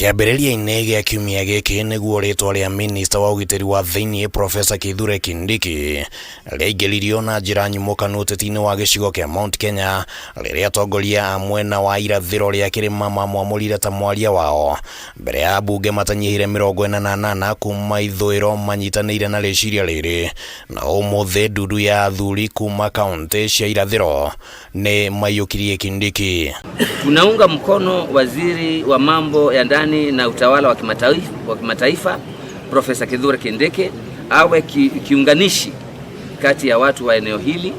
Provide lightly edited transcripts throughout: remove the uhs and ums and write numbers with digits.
Kĩambĩrĩria-inĩ gĩa kiumia gĩkĩ nĩguo rĩtwa rĩa minista wa ũgitĩri wa thĩinĩ Profesa Kithure Kindiki rĩaingĩririo na njĩra nyumũkanu ũteti-inĩ wa gĩcigo kĩa Mount Kenya rĩrĩa atongoria a mwena wa irathĩro rĩa kĩrĩma mamwamũrire ta mwaria wao mbere ya ambunge matanyihĩire 48 kuma ithũĩro manyitanĩire na rĩciria rĩrĩ. Na ũmũthĩ ndundu ya athuri kuma kaunti cia irathĩro nĩ maiyũkirie Kindiki. Tunaunga mkono waziri wa mambo ya ndani na utawala wa kimataifa, wa kimataifa Profesa Kithure Kindiki awe kiunganishi kati ya watu wa eneo hili,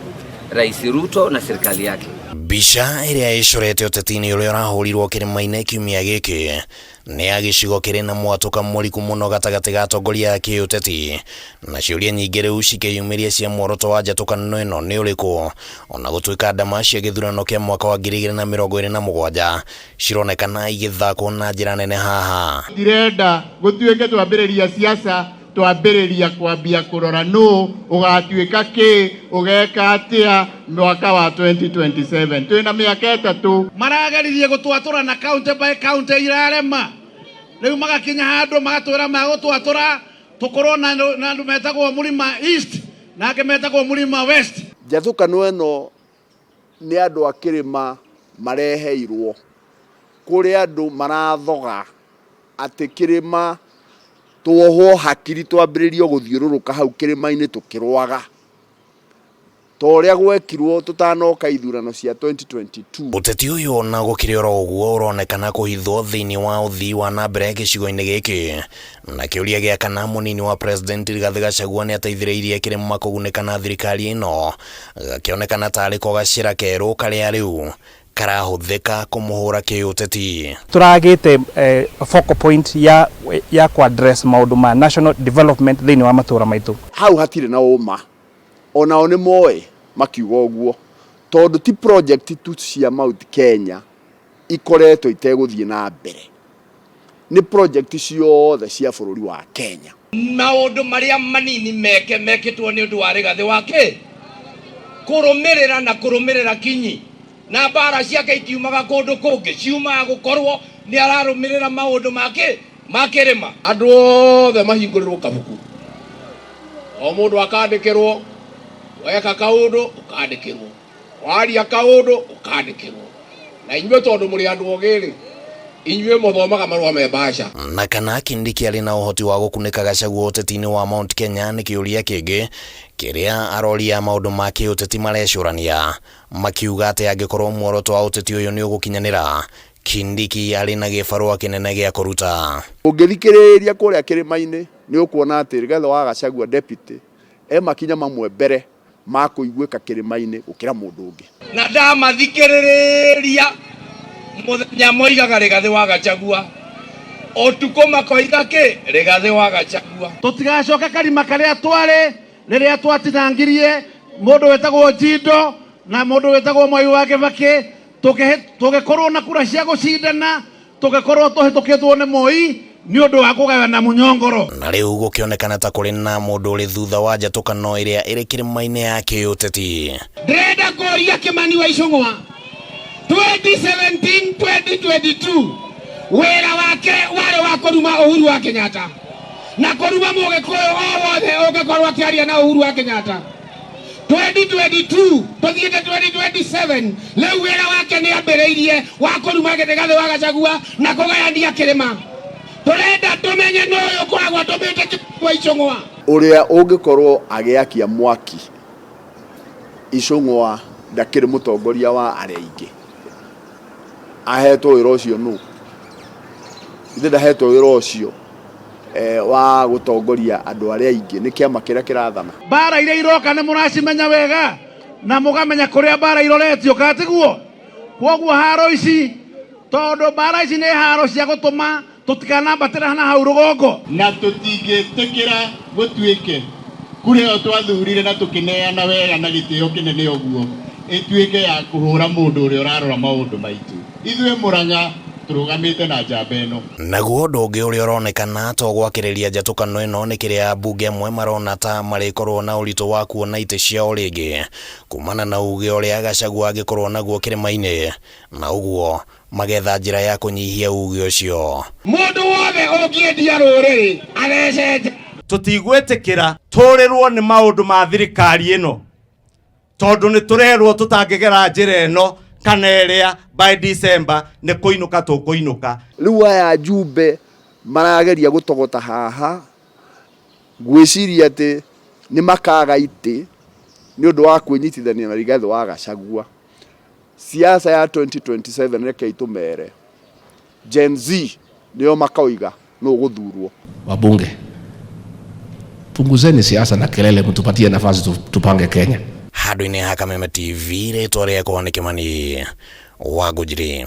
Rais Ruto na serikali yake. Mbica ĩrĩa ĩcorete ũteti-inĩ ũrĩa ũrahũrirwo kĩrĩma-inĩ kiumia gĩkĩ nĩ ya gĩcigo kĩrĩ na mwatũka mũriku mũno gatagatĩ ga atongoria a kĩũteti, na ciũria nyingĩ rĩu cikĩyumĩria cia muoroto wa njatũkano ĩno nĩ ũrĩkũ, ona gũtuĩka ndama cia gĩthurano kĩa mwaka wa 2027 cironekana igĩthakwo na njĩra nene haha. Ndirenda gũtuĩke twambĩrĩria siasa, twambĩrĩria kwambia kũrora nũ ũgatuĩka kĩ, ũgeka atĩa mwaka wa 2027. Twĩna mĩaka 3. Marageririe gũtwatũra na county by county irarema. Rĩu magakinya handũ magatwĩra magũtwatũra tũkorwo na andũ metagwo Mũrima East na angĩ metagwo Mũrima West. Njathũkano ĩno nĩ andũ a kĩrĩma mareheirwo kũrĩ andũ marathoga atĩ kĩrĩma tuohwo hakiri twambĩrĩrio gũthiũrũrũka hau kĩrĩma-inĩ tũkĩrwaga ta ũrĩa gwekirwo tũtanoka ithurano cia 2022. Ũteti ũyũ ona gũkĩrĩ oro ũguo ũronekana kũhithwo thĩinĩ wa ũthii wa na mbere gĩcigo-inĩ gĩkĩ, na kĩũria gĩa kana mũnini wa President Rigathĩ Gachagua nĩateithĩrĩirie kĩrĩma kũgunĩka na thirikari ĩno gakĩonekana tarĩ ko gacĩra kerũ karĩa rĩu karahũthĩka kũmũhũra kĩũteti. Tũragĩte focal point ya ku address maũndũ ma national development thĩinĩ wa matũra maitũ. Hau hatirĩ na ũma, onao nĩ moĩ makiuga ũguo, tondũ ti project tu cia Mount Kenya ikoretwo itegũthiĩ na mbere, nĩ project ciothe cia bũrũri wa Kenya. Maũndũ marĩa manini meke mekĩtwo nĩ ũndũ wa Rigathĩ wa kĩ kũrũmĩrĩra na kũrũmĩrĩra kinyi, na mbara ciake itiumaga kũndũ kũngĩ, ciumaga gũkorwo nĩ ararũmĩrĩra maũndũ make ma kĩrĩma. Andũ othe mahingũrĩrwo kabuku, o mũndũ akandĩkĩrwo, weka kaũndũ ũkandĩkĩrwo, waria kaũndũ ũkandĩkĩrwo. Na inyuĩ tondũ mũrĩ andũ ogĩ-rĩ, inyuĩ mũthomaga marũa me mbaca. Na kana Kindiki arĩ na ũhoti wa gũkunĩka Gachagua ũteti-inĩ wa Mount Kenya nĩ kĩũria kĩngĩ kĩrĩa arori a maũndũ ma kĩũteti marecũrania, makiuga atĩ angĩkorwo muoroto wa ũteti ũyũ nĩ ũgũkinyanĩra, Kindiki arĩ na gĩbarũa kĩnene gĩa kũruta. Ũngĩthikĩrĩria kũrĩa kĩrĩma-inĩ nĩ ũkuona atĩ Rigathĩ wa Gachagua deputy e makinya mamwe mbere ma kũiguĩka kĩrĩma-inĩ gũkĩra mũndũ ũngĩ. Na ndamathikĩrĩria mũthenya moigaga Rigathĩ wa Gachagua, ũtukũ makoiga kĩ Rigathĩ wa Gachagua. Tũtigacoke karima karĩa twarĩ rĩrĩa twatinangirie mũndũ wĩtagwo Njindo na mũndũ wĩtagwo Mwai wa Kĩbakĩ, tũgĩkorwo na kura cia gũcindana, tũgĩkorwo tũhĩtũkĩtwo nĩ Moi nĩ ũndũ wa kũgayana mũnyongoro. Na rĩu gũkĩonekana ta kũrĩ na mũndũ ũrĩ thutha wa njatũkano ĩrĩa ĩrĩ kĩrĩma-inĩ ya kĩũteti. Ndĩrenda kũria Kĩmani wa Icũng'wa 2017 2022 wĩra wake warĩ wa kũruma Uhuru wa Kenyatta na kũruma mũgĩkũyũ o wothe ũngĩkorwo akĩaria na Uhuru wa Kenyatta. 2022 tũthiĩte 2027 rĩu wĩra wake nĩ ambĩrĩirie wa kũruma Rigathĩ wa Gachagua na kũgayania kĩrĩma. Tũrenda tũmenye nũ ũyũ ũkoragwo atũmĩte Kĩmani wa Icũng'wa. Ũrĩa ũngĩkorwo agĩakia mwaki Icũng'wa ndakĩrĩ mũtongoria wa arĩa aingĩ, ahetwo wĩra ũcio nũ? Ithe ndahetwo wĩra ũcio wa gũtongoria andũ arĩa aingĩ, nĩ kĩama kĩrĩa kĩrathana. Mbara iria iroka nĩ mũracimenya wega na mũgamenya kũrĩa mbara iroretio, kana tiguo? Kwoguo haro ici, tondũ mbara ici nĩ haro cia gũtũma tũtikanambatĩre na hau rũgongo. Na tũtingĩtĩkĩra gũtuĩke kura ĩyo twathurire na tũkĩneana wega na gĩtĩo kĩnene ũguo ĩtuĩke ya kũhũra mũndũ ũrĩa ũrarora maũndũ maitũ. Ithuĩ Mũrang'a tũrũgamĩte na njamba ĩno. Naguo ũndũ ũngĩ ũrĩa ũronekana to gwakĩrĩria njatũkano ĩno nĩ kĩrĩa ambunge amwe marona ta marĩkorwo na ũritũ wa kuona itĩ ciao rĩngĩ kumana na uge ũrĩa Gachagua angĩkorwo naguo kĩrĩma-inĩ, na ũguo Magetha njĩra ya kũnyihia uge ũcio. Mundu wothe ũngĩendia rũrĩrĩ arecete. Tũtigwĩtĩkĩra tũrĩrwo nĩ maũndũ ma thirikari ĩno, tondũ nĩ tũrerwo tũtangĩgera njĩra ĩno kana ĩrĩa, by December nĩ kũinũka tũkũinũka. Rĩu aya njumbe marageria gũtogota haha gwĩciria atĩ nĩ makaga itĩ nĩ ũndũ wa kwĩnyitithania na Rigathĩ wa Gachagua. Siasa ya 2027, rekei tũmere Gen Z nĩo makoiga nũ ũgũthurwo. Wabunge, punguzeni siasa na kelele, mtupatie nafasi tupange Kenya. Handũ-inĩ ha Kameme TV, rĩtwa rĩakwa nĩ Kĩmani wa Ngũnjiri.